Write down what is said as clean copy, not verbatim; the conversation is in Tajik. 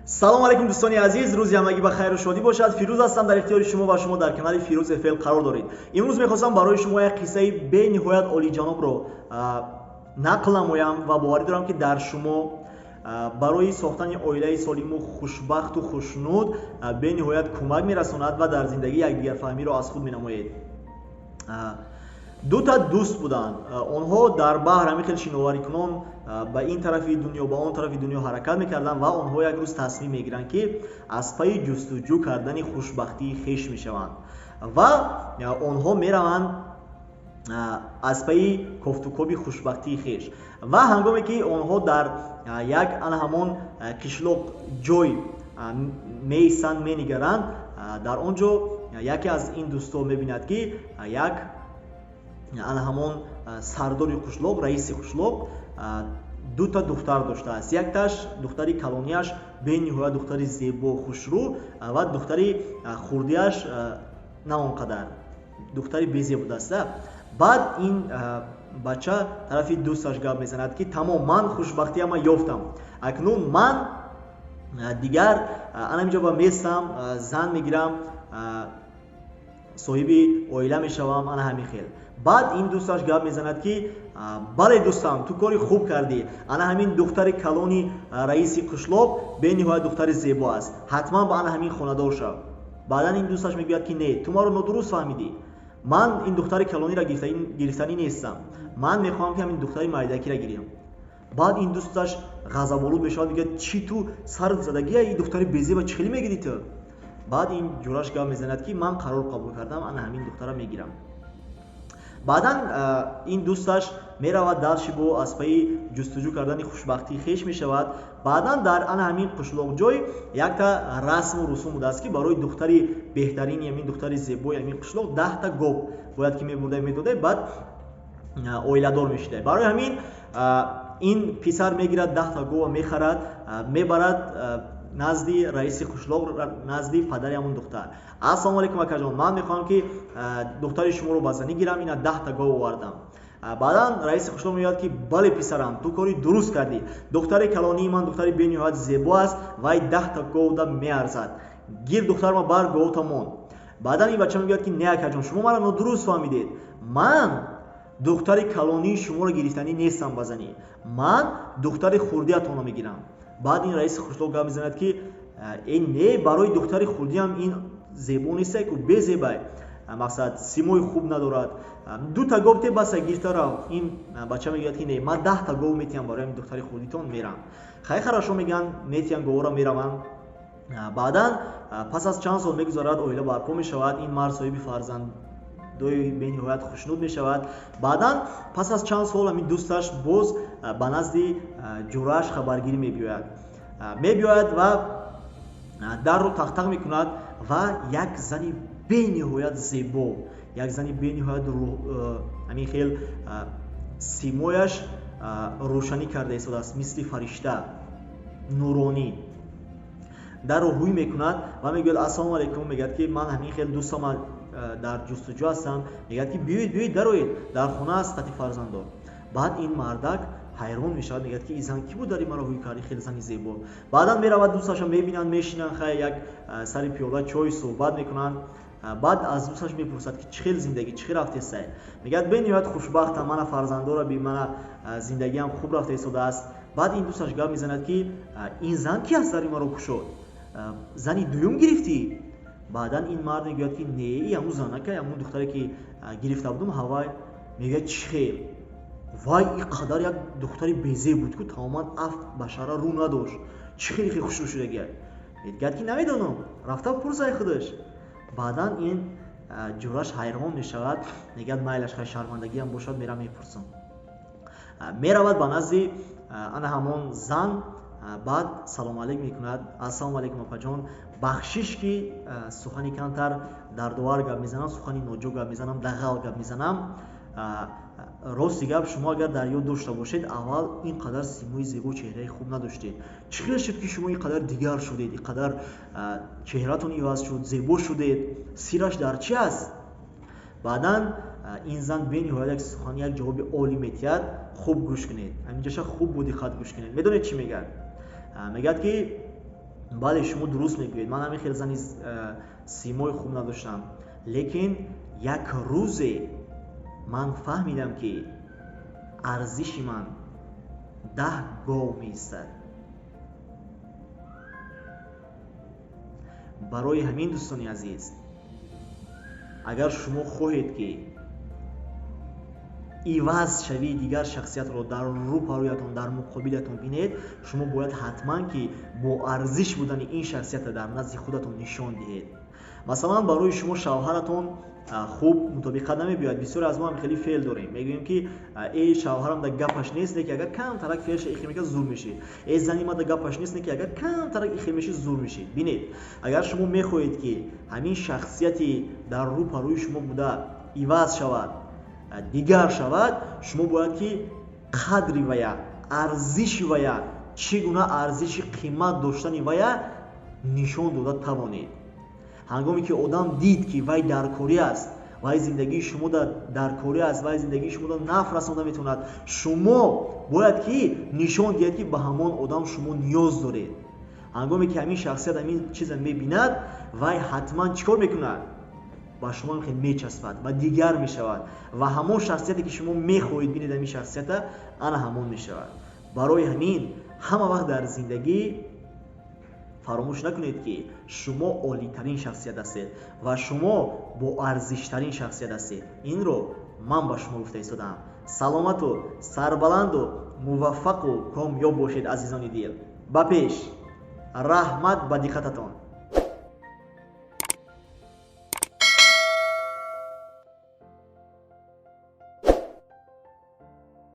Салом алейкум, дӯстони азиз, рӯзи ҳамагӣ ба хайру шодӣ бошад. Фирӯз ҳастам дар ихтиёри шумо ва шумо дар канали Фирӯз ФЛ қарор доред. Имрӯз мехостам барои шумо як қиссаи бениҳоят олиҷанобро нақл намоям ва боварӣ дорам, ки дар шумо барои сохтани оилаи солиму хушбахту хушнуд бениҳоят кӯмак мерасонад ва дар зиндагӣ якдигарфаҳмиро аз худ менамоед. Дута дӯст буданд. Онҳо дар баҳр ҳамин хел шиноварикунон ба ин тарафи дунё, ба он тарафи дунё ҳаракат мекарданд ва онҳо як рӯз тасмим мегиранд, ки аз пайи ҷустуҷӯ кардани хушбахтии хеш мешаванд ва онҳо мераванд аз пайи кофтукоби хушбахтии хеш. Ва ҳангоме ки онҳо дар як ана ҳамон қишлоқ ҷой меистанд, менигаранд, дар он ҷо яке аз ин дӯстон мебинад, ки як ана ҳамон сардори қишлоқ, раиси қишлоқ дута духтар доштааст. Якташ, духтари калонияш, бениҳоят духтари зебо, хушрӯ ва духтари хурдиаш на он қадар духтари безеб будааст. Баъд ин бача тарафи дӯсташ гап мезанад, ки тамом, ман хушбахтиама ёфтам, акнун ман дигар ана инҷо ба местам, зан мегирам, соҳиби оила мешавам, ана ҳамин хел. Баъд ин дӯсташ гап мезанад, ки бале, дӯстам, ту кори хуб кардӣ, ана ҳамин духтари калони раиси қишлоқ бениҳоят духтари зебо аст, ҳатман ба ана ҳамин хонадор шав. Баъдан ин дӯсташ мегӯяд, ки не, ту маро нодуруст фаҳмидӣ, ман ин духтари калониро гирифтанӣ нестам, ман мехоҳам, ки ҳамин духтари майдакиро гирам. Баъд ин дӯсташ ғазаболуд мешавад, мегӯяд: чӣ, ту сарат задагия? Ин духтари безеба чӣ хеле мегирӣ ту? Баъд ин ҷураш гап мезанад, ки ман қарор қабул кардам, ана ҳамин духтара мегирам. Баъдан ин дӯсташ меравад дальше, бо аз пайи ҷустуҷӯ кардани хушбахтии хеш мешавад. Баъдан дар ана ҳамин қишлоқҷой якта расму русум будааст, ки барои духтари беҳтарини ҳамин, духтари зебои ҳамин қишлоқ 10та гов бояд ки мебурда, медода, баъд оиладор мешуда. Барои ҳамин ин писар мегирад, 10та гова мехарад, мебарад назди раиси қишлоқ, назди падари ҳамон духтар. Ассалому алайкум, акаҷон, ман мехоҳам, ки духтари шуморо ба занӣ гирам, ина 10та гов овардам. Баъдан раиси қишлоқ мегӯяд, ки бале, писарам, ту кори дуруст кардӣ, духтари калонии ман духтари бениҳоят зебо аст, вай 10та говда меарзад, гир духтарма, бар говта мон. Баъдан ин бача мегӯяд, ки не, акаҷон, шумо маро нодуруст фаҳмидед, ман духтари калонии шуморо гирифтанӣ нестам ба занӣ, ман духтари хурдиатонро мегирам. Баъд ин раиси қишлоқ гап мезанад, ки э не, барои духтари хурдиам ин зебо нестай ку, безебай, мақсад, симои хуб надорад, дута гов те баса, гирифта рав. Ин бача мегӯяд, ки не, ман 10та гов метиҳам барои духтари хурдитон, мерам. Хай, хорошо, мегӯянд, метиҳам говора, мераванд. Баъдан пас аз чанд сол мегузарад, оила барпо мешавад, ин мард соҳиби фарзандои бениҳоят хушнуд мешавад. Баъдан пас аз чанд сол ҳамин дӯсташ боз ба назди ҷурааш хабаргирӣ мебиёяд. Мебиёяд ва дарро тақтақ мекунад ва як зани бениҳоят зебо, як зани бениҳоят ҳамин хел симояш рӯшанӣ карда истодааст, мисли фаришта нуронӣ, дарро ҳуй мекунад ва мегӯяд: ассалому алайкум. Мегӯяд, ки ман ҳамин хел дӯстама дар ҷустуҷӯ ҳастам. Мегӯяд, ки биёед, биёед, дароед, дар хона аст, қати фарзандон. Баъд ин мардак ҳайрон мешавад, мегӯяд, ки ин зан кӣ буд, дари маро ҳуй кард, хеле зани зебо? Баъдан меравад, дӯсташа мебинанд, мешинанд, хай, як сари пиёла чой суҳбат мекунанд. Баъд аз дӯсташ мепурсад, ки чӣ хел зиндагӣ, чӣ хел рафтесай? Мегӯяд: бениҳоят хушбахтам, мана фарзандора би, мана зиндагиам хуб рафта истодааст. Баъд ин дӯсташ гап мезанад, ки ин зан ки аст, дари маро кушод? Зани дуюм гирифтӣ? Баъдан ин мард мегӯяд, ки не, и ҳамун занакай, ҳамун духтаре ки гирифта будум ҳавай. Мегӯяд: чӣ хел? Вай и қадар як духтари безеб буд ку, тамоман афт башара рӯ надошт, чӣ хеле хеле хушрӯ шудагия? Мегӯяд, ки намедонам, рафта пурсай худаш. Баъдан ин ҷураш ҳайрон мешавад, мегӯяд: майлаш, хай, шармандагиам бошад, мерам мепурсам. Меравад ба назди ана ҳамон зан, баъд салому алейк мекунад. Ассалому алайкум, апаҷон, бахшиш, ки сухани камтар дардовар гап мезанам, сухани ноҷо гап мезанам, дағал гап мезанам. Рости гап, шумо агар дар ёд дошта бошед, аввал ин қадар симои зебо, чеҳраи хуб надоштед. Чӣ хел шуд, ки шумо ин қадар дигар шудед, ин қадар чеҳратон иваз шуд, зебо шудед? Сираш дар чи аст? Баъдан ин зан бениҳоят як сухан, як ҷавоби олӣ метиҳад. Хуб гӯш кунед, ҳаминҷаша хуб бо диққат гӯш кунед. Медонед, чӣ мегӯяд? Мегӯяд, ки Бале, шумо дуруст мегӯед, ман ҳамин хел зани симои хуб надоштам, лекин як рӯзе ман фаҳмидам, ки арзиши ман 10 гов меистад. Барои ҳамин, дӯстони азиз, агар шумо хоҳед, ки иваз шавии дигар шахсиятро дар рӯпарӯятон, дар муқобилатон бинед, шумо бояд ҳатман ки бо арзиш будани ин шахсиятро дар назди худатон нишон диҳед. Масалан, барои шумо шавҳаратон хуб мутобиқат намебиёяд. Бисёре аз мо ҳам хеле феъл дорем, мегӯем, ки эй, шавҳарам да гапаш нест, лекин агар камтарак феълша ихе мекард, зур мешид. Эй, зани ма да гапаш нест, лекин агар камтарак ихе мешид, зур мешид. Бинед, агар шумо мехоҳед, ки ҳамин шахсияти дар рӯпарӯи шумо буда иваз шавад, дигар шавад, шумо бояд ки қадри вая, арзиши вая, чӣ гуна арзиши қимат доштани вая нишон дода тавонед. Ҳангоме ки одам дид, ки вай даркорӣ аст, вай зиндагии шумо даркорӣ аст, вай зиндагии шуморо наф расонда метавонад, шумо бояд ки нишон диҳед, ки ба ҳамон одам шумо ниёз доред. Ҳангоме ки ҳамин шахсият ҳамин чиза мебинад, вай ҳатман чӣ кор мекунад? Ба шумо хеле мечаспад ва дигар мешавад, ва ҳамон шахсияте, ки шумо мехоҳед бинед, ҳамин шахсията ана ҳамон мешавад. Барои ҳамин ҳама вақт дар зиндагӣ фаромӯш накунед, ки шумо олитарин шахсият ҳастед ва шумо боарзиштарин шахсият ҳастед. Инро ман ба шумо гуфта истодаам. Саломату сарбаланду муваффақу комёб бошед, азизони дил. Ба пеш! Раҳмат ба диққататон.